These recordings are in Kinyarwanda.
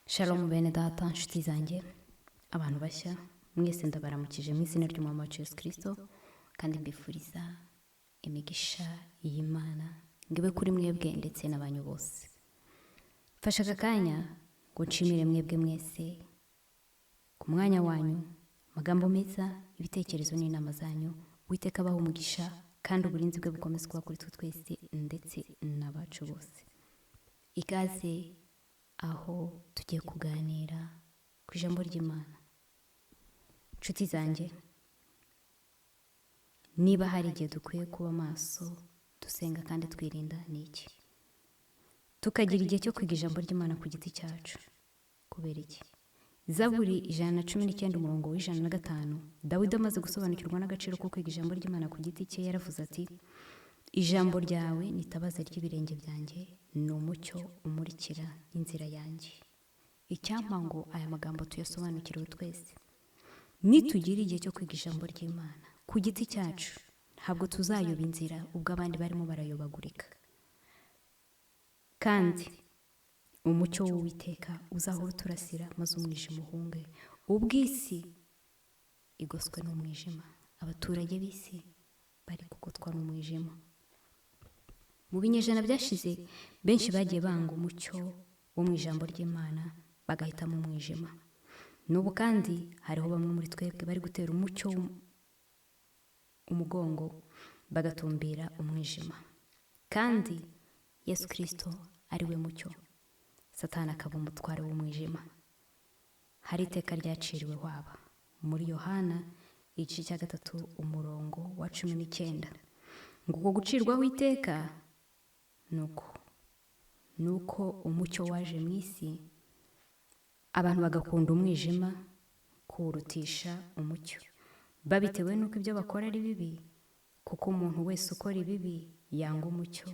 Shalom bene data, nshuti zanjye, abantu bashya mwese, ndabaramukije mu izina ry'Umwami wacu Yesu Kirisito, kandi mbifuriza imigisha y'Imana ngo ibe kuri mwebwe ndetse n'abanyu bose. Mfashe aka kanya ngo nshimire mwebwe mwese ku mwanya wanyu, amagambo meza, ibitekerezo n'inama zanyu. Uwiteka abahe umugisha, kandi uburinzi bwe bukomeze kuba kuri twe twese ndetse n'abacu bose. Ikaze aho tugiye kuganira ku ijambo ry'Imana. Nshuti zanjye, niba hari igihe dukwiye kuba maso, dusenga kandi twirinda, ni iki? Tukagira igihe cyo kwiga ijambo ry'Imana ku giti cyacu. Kubera iki? Zaburi 119, umurongo wa 105, Dawidi amaze gusobanukirwa n'agaciro ko kwiga ijambo ry'Imana ku giti cye, yaravuze ati: "Ijambo ryawe ni itabaza ry'ibirenge byanjye, ni umucyo umurikira inzira yanjye." Icyampa ngo aya magambo tuyasobanukirwe twese. Nitugira igihe cyo kwiga ijambo ry'Imana ku giti cyacu, ntabwo tuzayoba inzira ubwo abandi barimo barayobagurika, kandi umucyo w'Uwiteka uzahora uturasira, maze umwijima uhunge. Ubw'isi igoswe n'umwijima, abaturage b'isi bari kugotwa n'umwijima. Mu binyejana byashize, benshi bagiye banga umucyo wo mu ijambo ry'Imana, bagahitamo umwijima. N'ubu kandi hariho bamwe muri twebwe bari gutera umucyo umugongo, bagatumbira umwijima, kandi Yesu Kirisito ari we mucyo, Satani akaba umutware w'umwijima. Hari iteka ryaciriwe waba muri Yohana igice cya 3, umurongo wa 19, ngo uko gucirwaho iteka nuko umucyo waje mu isi, abantu bagakunda umwijima kuwurutisha umucyo, babitewe n'uko ibyo bakora ari bibi. Kuko umuntu wese ukora ibibi yanga umucyo,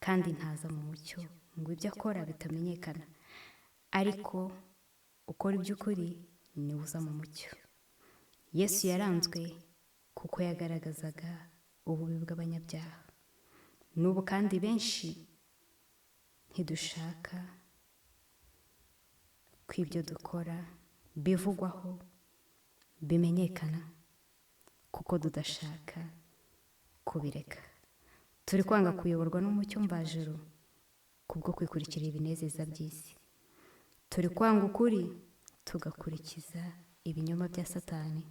kandi ntaza mu mucyo ngo ibyo akora bitamenyekana, ariko ukora iby'ukuri niwe uza mu mucyo. Yesu yaranzwe kuko yagaragazaga ububi bw'abanyabyaha. N'ubu kandi benshi ntidushaka ko ibyo dukora bivugwaho, bimenyekana, kuko tudashaka kubireka. Turi kwanga kuyoborwa n'umucyo mvajuru kubwo kwikurikira ibinezeza by'isi. Turi kwanga ukuri, tugakurikiza ibinyoma bya Satani.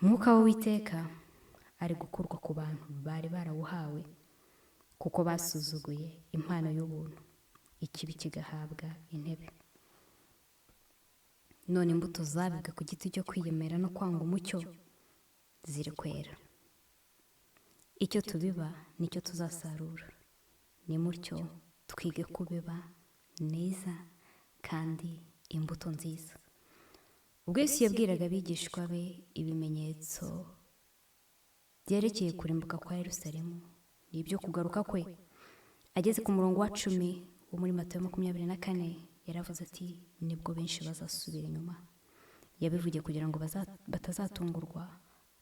Mwuka w'Uwiteka ari gukurwa ku bantu bari barawuhawe, kuko basuzuguye impano y'ubuntu, ikibi kigahabwa intebe. None imbuto zabibwe ku giti cyo kwiyemera no kwanga umucyo ziri kwera. Icyo tubiba nicyo tuzasarura. Ni mutyo twige kubiba neza kandi imbuto nziza. Ubwo Yesu yabwiraga abigishwa be ibimenyetso byerekeye kurimbuka kwa Yerusalemu n'ibyo kugaruka kwe, ageze ku murongo wa 10 wo muri Matayo 24, yaravuze ati: "Nibwo benshi bazasubira inyuma." Yabivugiye kugira ngo batazatungurwa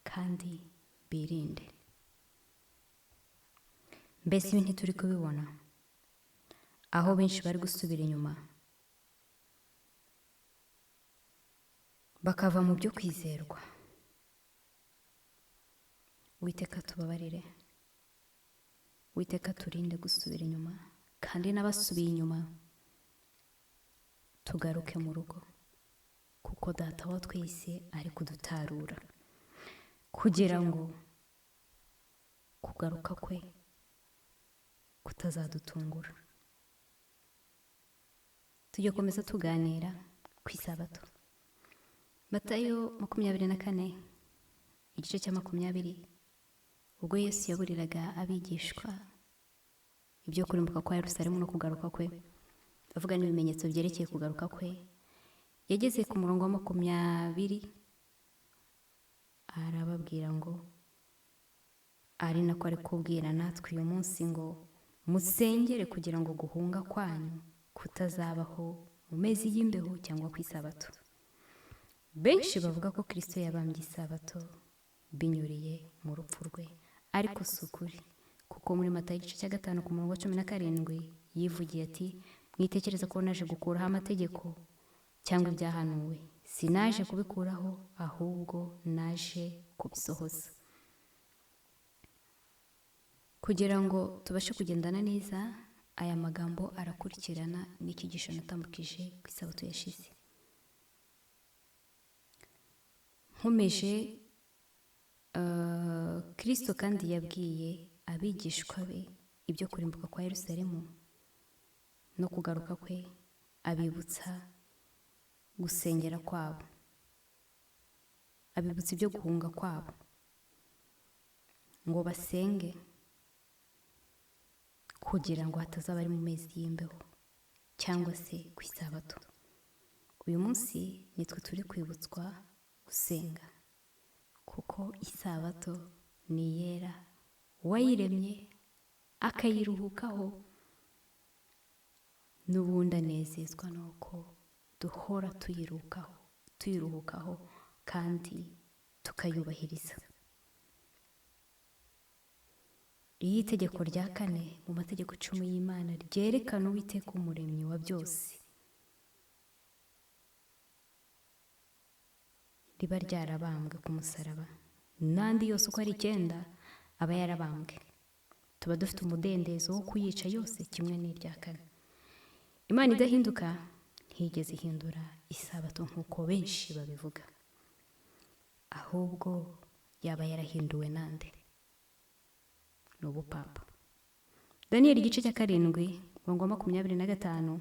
kandi birinde. Mbese ibi ntituri kubibona, aho benshi bari gusubira inyuma, bakava mu byo kwizerwa? Uwiteka tubabarire, Uwiteka turinde gusubira inyuma, kandi n'abasubiye inyuma tugaruke mu rugo, kuko Data wa twese ari kudutarura kugira ngo kugaruka kwe kutazadutungura. Tujye komeza tuganira ku isabato. Matayo 24, igice cya 20, ubwo Yesu yaburiraga abigishwa ibyo kurimbuka kwa Yerusalemu no kugaruka kwe, avuga n'ibimenyetso byerekeye kugaruka kwe, yageze ku murongo wa 20, arababwira ngo, ari nako ari kubwira natwe uyu munsi, ngo: "Musengere kugira ngo guhunga kwanyu kutazabaho mu mezi y'imbeho cyangwa ku isabato." Benshi bavuga ko Kristo yabambye isabato binyuriye mu rupfu rwe, ariko si ukuri, kuko Kuko muri Matayo igice cya 5 ku murongo wa 17 yivugiye ati: mwitekereza ko naje gukuraho amategeko cyangwa ibyahanuwe, sinaje kubikuraho ahubwo naje kubisohoza. Kugira ngo tubashe kugendana neza, aya magambo arakurikirana n'icyigisho natambukije ku isabato yashize. Nkomeje, Kristo kandi yabwiye abigishwa be ibyo kurimbuka kwa Yerusalemu no kugaruka kwe, abibutsa gusengera kwabo, abibutsa ibyo guhunga kwabo ngo basenge kugira ngo hatazaba ari mu mezi y'imbeho cyangwa se ku isabato. Uyu munsi nitwe turi kwibutswa gusenga, kuko isabato ni iyera, uwayiremye akayiruhukaho n'ubundi anezezwa nuko duhora tuyiruhukaho kandi tukayubahiriza. Iyi itegeko rya 4 mu mategeko 10 y'Imana ryerekana Uwiteka umuremyi wa byose, riba ryarabambwe ku musaraba, n'andi yose uko ari 9 aba yarabambwe. Tuba dufite umudendezo wo kuyica yose kimwe n'irya 4. Imana idahinduka ntiyigeze ihindura isabato nk'uko benshi babivuga, ahubwo yaba yarahinduwe nande? Ni ubupapa. Daniyeli igice cya 7 umurongo wa 25,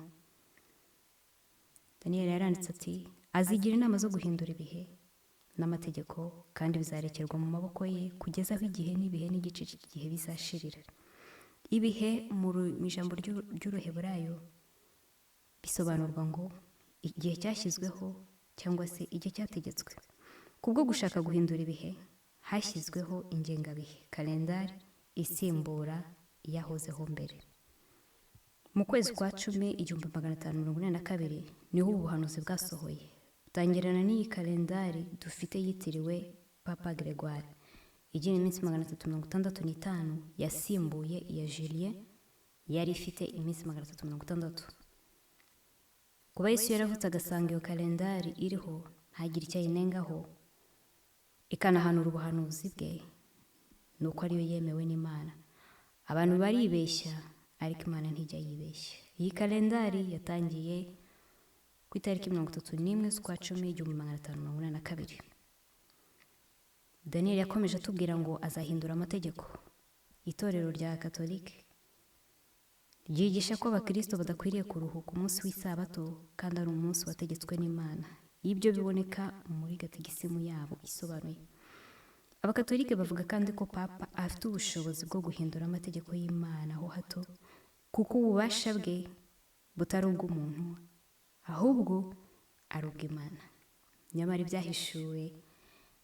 Daniyeli yaranditse ati: azigira inama zo guhindura ibihe n'amategeko, kandi bizarekerwa mu maboko ye kugeza aho igihe n'ibihe n'igice cy'igihe bizashirira. Ibihe mu ijambo ry'Uruheburayo bisobanurwa ngo igihe cyashyizweho cyangwa se igihe cyategetswe. Kubwo gushaka guhindura ibihe hashyizweho ingengabihe, kalendari isimbura iyahozeho mbere. Mu kwezi kwa 10 1542 niho ubuhanuzi bwasohoye, butangirana n'iyi kalendari dufite yitiriwe Papa Gregoire, igira iminsi 365 yasimbuye iya Julien yari ifite iminsi 360. Kuba Yesu yaravutse agasanga iyo kalendari iriho ntagire icyo ayinengaho, ikanahanura ubuhanuzi bwe, nuko ariyo yemewe n'Imana. Abantu baribeshya, ariko Imana ntijya yibeshya. Iyi kalendari yatangiye ku itariki 31 z'ukwa 10 1582. Daniel yakomeje atubwira ngo azahindura amategeko. Itorero rya Katolike ryigisha ko abakristo badakwiriye kuruhuka umunsi w'isabato kandi ari umunsi wategetswe n'Imana. Ibyo biboneka muri gatigisimu yabo isobanuye. Abakatolike bavuga kandi ko Papa afite ubushobozi bwo guhindura amategeko y'Imana ho hato, kuko ububasha bwe butari ubw'umuntu ahubwo ari ubw'Imana. Nyamara ibyahishuwe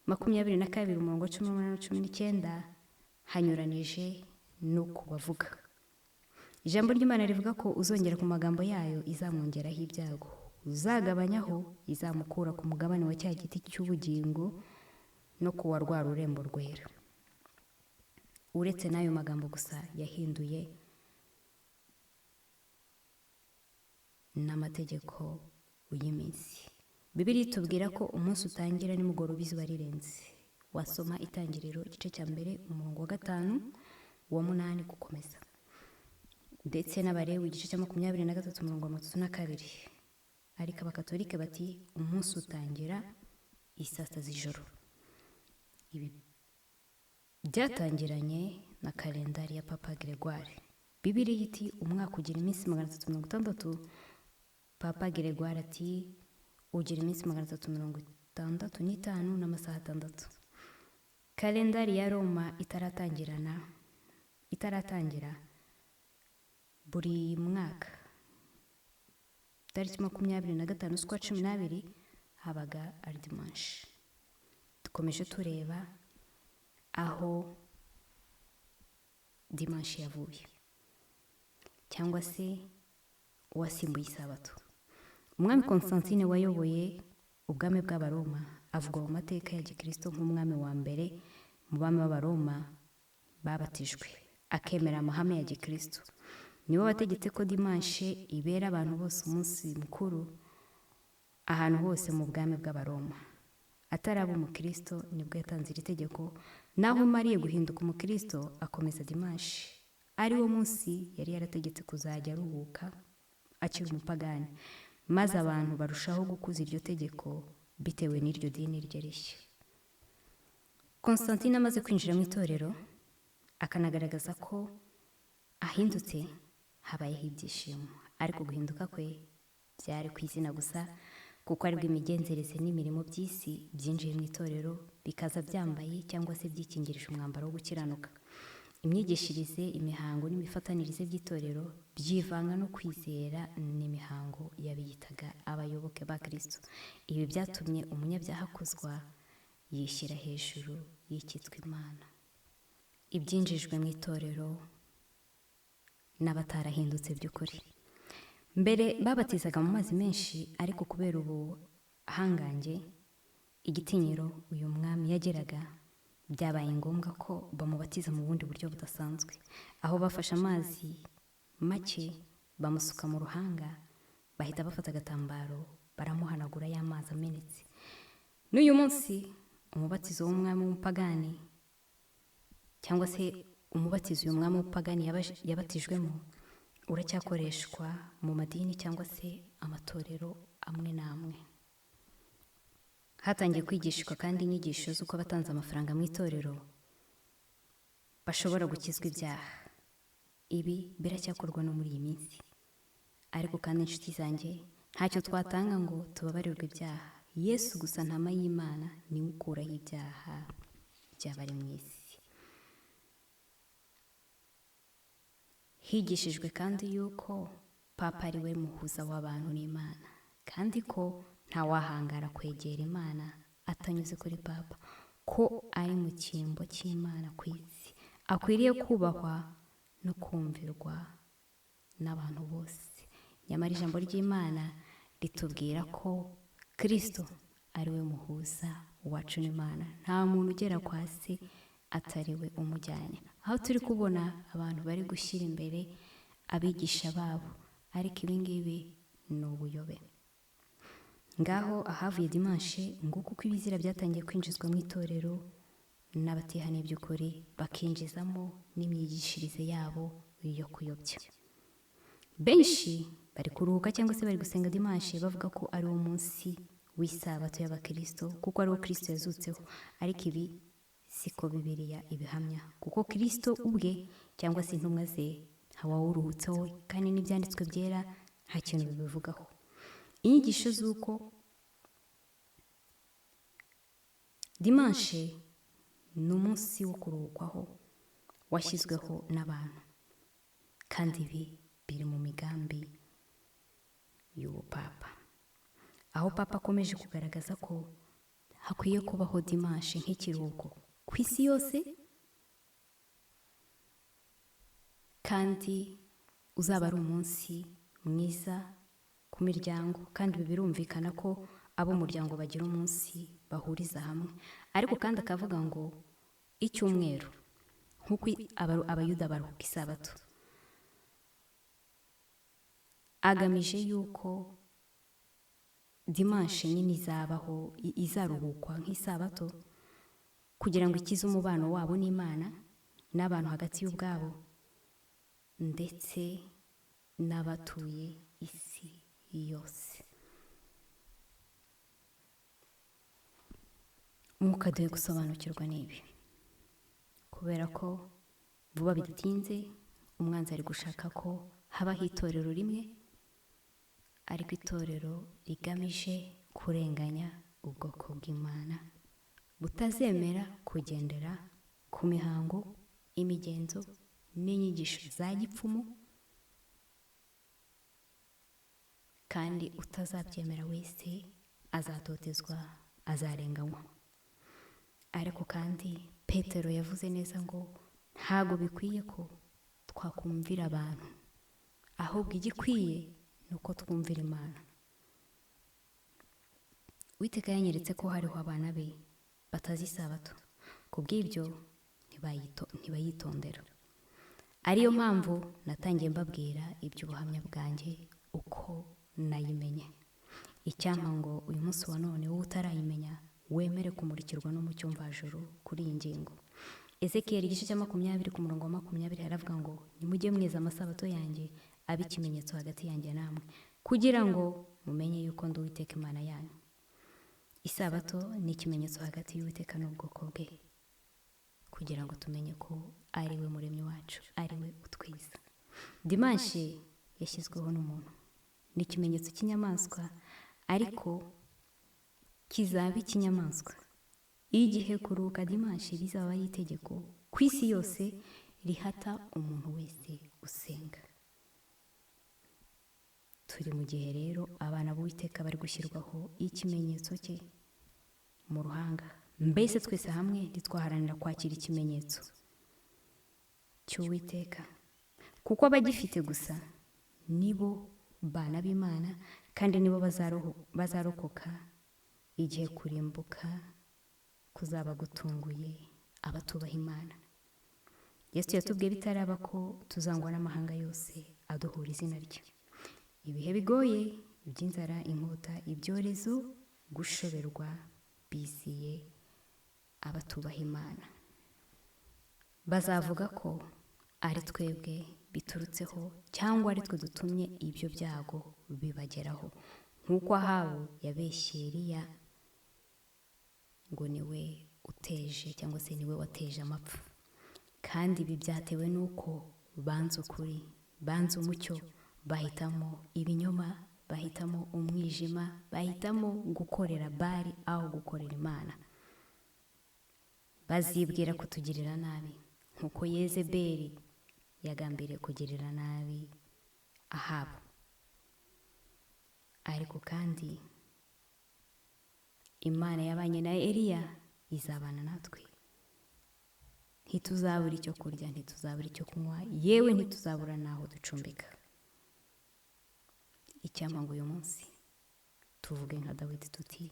22 umurongo 18-19 hanyuranije n'uko bavuga. Ijambo ry'Imana rivuga ko uzongera ku magambo yayo izamwongeraho ibyago, uzagabanyaho izamukura ku mugabane wa cya giti cy'ubugingo no kuwa rwa rurembo rwera. Uretse n'ayo magambo gusa yahinduye n'amategeko y'iminsi. Bibiliya itubwira ko umunsi utangira nimugoroba izuba rirenze. Wasoma Itangiriro igice cya 1 umurongo wa 5 uwa 8 gukomeza, ndetse n'Abalewi igice cya 23 umurongo wa 32. Ariko Abakatolike bati umunsi utangira isaa 6 z'ijoro. Ibi byatangiranye na kalendari ya Papa Gregoire. Bibiliya iti umwaka ugira iminsi 360. Papa Gregoire ati ugira iminsi 365 n'amasaha 6. Kalendari ya Roma itaratangira buri mwaka tariki 25 z'ukwa 12 habaga ari dimanche. Dukomeje tureba aho dimanche yavuye cyangwa se uwasimbuye isabato. Umwami Constantine wayoboye ubwami bw'Abaroma avugwa mu mateka ya Gikristo nk'umwami wa mbere mu bami b'Abaroma babatijwe. akemera amahame ya gikristo. Niwe wategetse ko dimanche ibera abantu bose umunsi mukuru ahantu hose mu bwami bw'Abaroma. Ataraba umukristo nibwo yatanze iri tegeko, naho umariye guhinduka umukristo akomeza dimanche, ari wo munsi yari yarategetse kuzajya aruhuka akiri umupagani, maze abantu barushaho gukuza iryo tegeko bitewe n'iryo dini rye rishya. Constantine amaze kwinjira mu itorero akanagaragaza ko ahindutse, habayeho ibyishimo, ariko guhinduka kwe byari ku izina gusa, kuko aribwo imigenzereze n'imirimo by'isi byinjiye mu itorero bikaza byambaye cyangwa se byikingirije umwambaro wo gukiranuka. Imyigishirize, imihango n'imifatanirize by'itorero byivanga no kwizera n'imihango y'abiyitaga abayoboke ba Kristo. Ibi byatumye umunyabyaha akuzwa yishyira hejuru y'ikitwa Imana. Ibyinjijwe mu itorero n'abatarahindutse by'ukuri. Mbere babatizaga mu mazi menshi, ariko kubera ubuhangange, igitinyiro uyu mwami yageraga, byabaye ngombwa ko bamubatiza mu bundi buryo budasanzwe, aho bafashe amazi make bamusuka mu ruhanga, bahita bafata agatambaro baramuhanagura y'amazi amenetse. N'uyu munsi umubatizo w'umwami w'umupagani cyangwa se umubatizo uyu mwami w'umupagani yabatijwemo uracyakoreshwa mu madini cyangwa se amatorero amwe n'amwe. Hatangiye kwigishwa kandi inyigisho z'uko abatanze amafaranga mu itorero bashobora gukizwa ibyaha. Ibi biracyakorwa no muri iyi minsi. Ariko kandi inshuti zanjye, ntacyo twatanga ngo tubabarirwe ibyaha. Yesu gusa ntama y'Imana niwe ukuraho ibyaha by'abari mu isi. Higishijwe kandi yuko Papa ari we muhuza w'abantu n'Imana, kandi ko ntawahangara kwegera Imana atanyuze kuri Papa, ko ari mu cyimbo cy'Imana ku isi, akwiriye kubahwa no kumvirwa n'abantu bose. Nyamara ijambo ry'Imana ritubwira ko Kristo ari we muhuza wacu n'Imana, nta muntu ugera kwa se atari we umujyanye. Aho turi kubona abantu bari gushyira imbere abigisha babo, ariko ibi ngibi ni ubuyobe. Ngaho ahavuye dimanche, nguko uko ibizira byatangiye kwinjizwa mu itorero n'abatihaniye by'ukuri, bakinjizamo n'imyigishirize yabo yo kuyobya. Benshi bari kuruhuka cyangwa se bari gusenga dimanche bavuga ko ari wo munsi w'isabato y'abakristo, kuko ari wo Kristo yazutseho, ariko ibi siko Bibiliya ibihamya, kuko Kristo ubwe cyangwa se intumwa ze ntawawuruhutseho, kandi n'ibyanditswe byera nta kintu bibivugaho. Inyigisho z'uko dimanche ni umunsi wo kuruhukwaho washyizweho n'abantu, kandi ibi biri mu migambi y'ubupapa, aho Papa akomeje kugaragaza ko hakwiye kubaho dimanche nk'ikiruhuko ku isi yose, kandi uzaba ari umunsi mwiza ku miryango, kandi ibi birumvikana ko ab'umuryango bagira umunsi bahuriza hamwe. Ariko kandi akavuga ngo icyumweru nk'uko Abayuda baruhuka isabato, agamije yuko dimanche nyine izabaho, izaruhukwa nk'isabato, kugira ngo ikize umubano wabo n'Imana n'abantu hagati y'ubwabo ndetse n'abatuye isi yose. Mwuka duhe gusobanukirwa n'ibi, kubera ko vuba bidatinze umwanzi ari gushaka ko habaho itorero rimwe, ariko itorero rigamije kurenganya ubwoko bw'Imana, butazemera kugendera ku mihango, imigenzo n'inyigisho za gipfumu, kandi utazabyemera wese azatotezwa, azarenganywa. Ariko kandi Petero yavuze neza ngo ntago bikwiye ko twakumvira abantu, ahubwo igikwiye ni uko twumvira Imana. Uwiteka yanyeretse ko hariho abana be batazi isabato, kubw'ibyo ntibayitondera. Ariyo mpamvu natangiye mbabwira iby'ubuhamya bwanjye uko nayimenye. Icyampa ngo uyu munsi wa none wowe utarayimenya wemere kumurikirwa n'umucyo mvajuru kuri iyi ngingo. Ezekiyeli igice cya 20 ku murongo wa 20 haravuga ngo nimujye mweza amasabato yanjye abe ikimenyetso hagati yanjye namwe, kugira ngo mumenye yuko ndi Uwiteka Imana yanyu. Isabato ni ikimenyetso hagati y'Uwiteka n'ubwoko bwe, kugira ngo tumenye ko ari we muremyi wacu, ari we utwiza. Dimanshi yashyizweho n'umuntu, ni ikimenyetso cy'inyamaswa, ariko kizaba ikinyamaswa. Igihe kuruhuka dimanshi bizaba ari itegeko ku isi yose rihata umuntu wese usenga. Turi mu gihe rero abana b'Uwiteka bari gushyirwaho ikimenyetso cye mu ruhanga. Mbese twese hamwe ntitwaharanira kwakira ikimenyetso cy'Uwiteka, kuko abagifite gusa nibo bana b'Imana, kandi nibo bazarokoka igihe kurimbuka kuzaba gutunguye abatubaha Imana. Yesu yatubwiye bitaraba ko tuzangwa n'amahanga yose aduhura izina rye. Ibihe bigoye, iby'inzara, inkota, ibyorezo, gushoberwa biziye abatubaha Imana. Bazavuga ko ari twebwe biturutseho cyangwa ari twe dutumye ibyo byago bibageraho, nk'uko Ahabu yabeshye Eliya ngo niwe uteje cyangwa se niwe wateje amapfa. Kandi ibi byatewe n'uko banze ukuri, banze umucyo, bahitamo ibinyoma, bahitamo umwijima, bahitamo gukorera Bali aho gukorera Imana. Bazibwira kutugirira nabi nk'uko Yezebeli yagambiriye kugirira nabi Ahabu. Ariko kandi Imana yabanye na Eliya izabana natwe. Ntituzabura icyo kurya, ntituzabura icyo kunywa, yewe ntituzabura n'aho ducumbika. Icyampa ngo uyu munsi tuvuge nka Dawidi tuti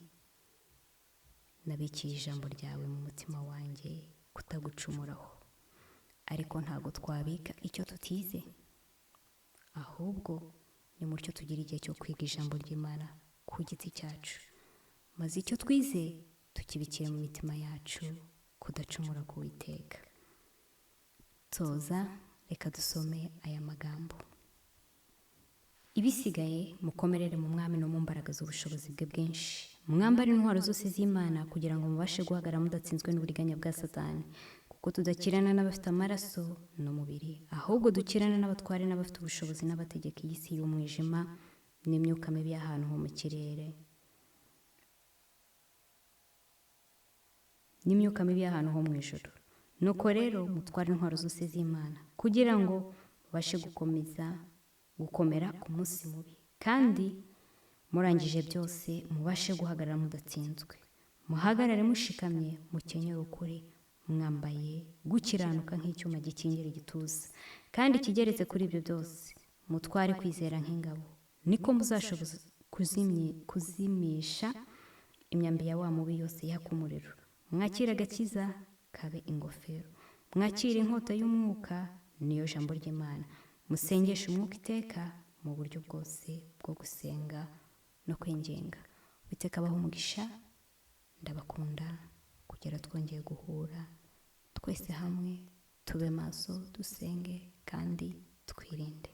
nabikiye ijambo ryawe mu mutima wanjye kutagucumuraho. Ariko ntago twabika icyo tutize, ahubwo ni mutyo tugira igihe cyo kwiga ijambo ry'Imana ku giti cyacu, maze icyo twize tukibikire mu mitima yacu kudacumura ku Uwiteka. Toza, reka dusome aya magambo. Ibisigaye mukomerere mu Mwami no mu mbaraga z'ubushobozi bwe bwinshi, mwambare intwaro zose z'Imana kugira ngo mubashe guhagarara mudatsinzwe n'uburiganya bwa Satani, kuko tudakirana n'abafite amaraso n'umubiri, ahubwo dukirana n'abatware n'abafite ubushobozi n'abategeka iyi si y'umwijima n'imyuka mibi y'ahantu ho mu kirere, n'imyuka mibi y'ahantu ho mu ijuru. Nuko rero mutware intwaro zose z'Imana kugira ngo mubashe gukomeza gukomera ku munsi mubi, kandi murangije byose mubashe guhagarara mudatsinzwe. Muhagarare mushikamye, mukenyere ukuri, mwambaye gukiranuka nk'icyuma gikingira igituza, kandi ikigeretse kuri ibyo byose mutware kwizera nk'ingabo, niko muzashoboza kuzimisha imyambi ya wa mubi yose yaka umuriro. Mwakire agakiza kabe ingofero, mwakire inkota y'umwuka niyo jambo ry'Imana. Musengeshe umwuka iteka mu buryo bwose bwo gusenga no kwinginga. Uwiteka abahe umugisha, ndabakunda kugera twongeye guhura twese hamwe, tube maso, dusenge kandi twirinde.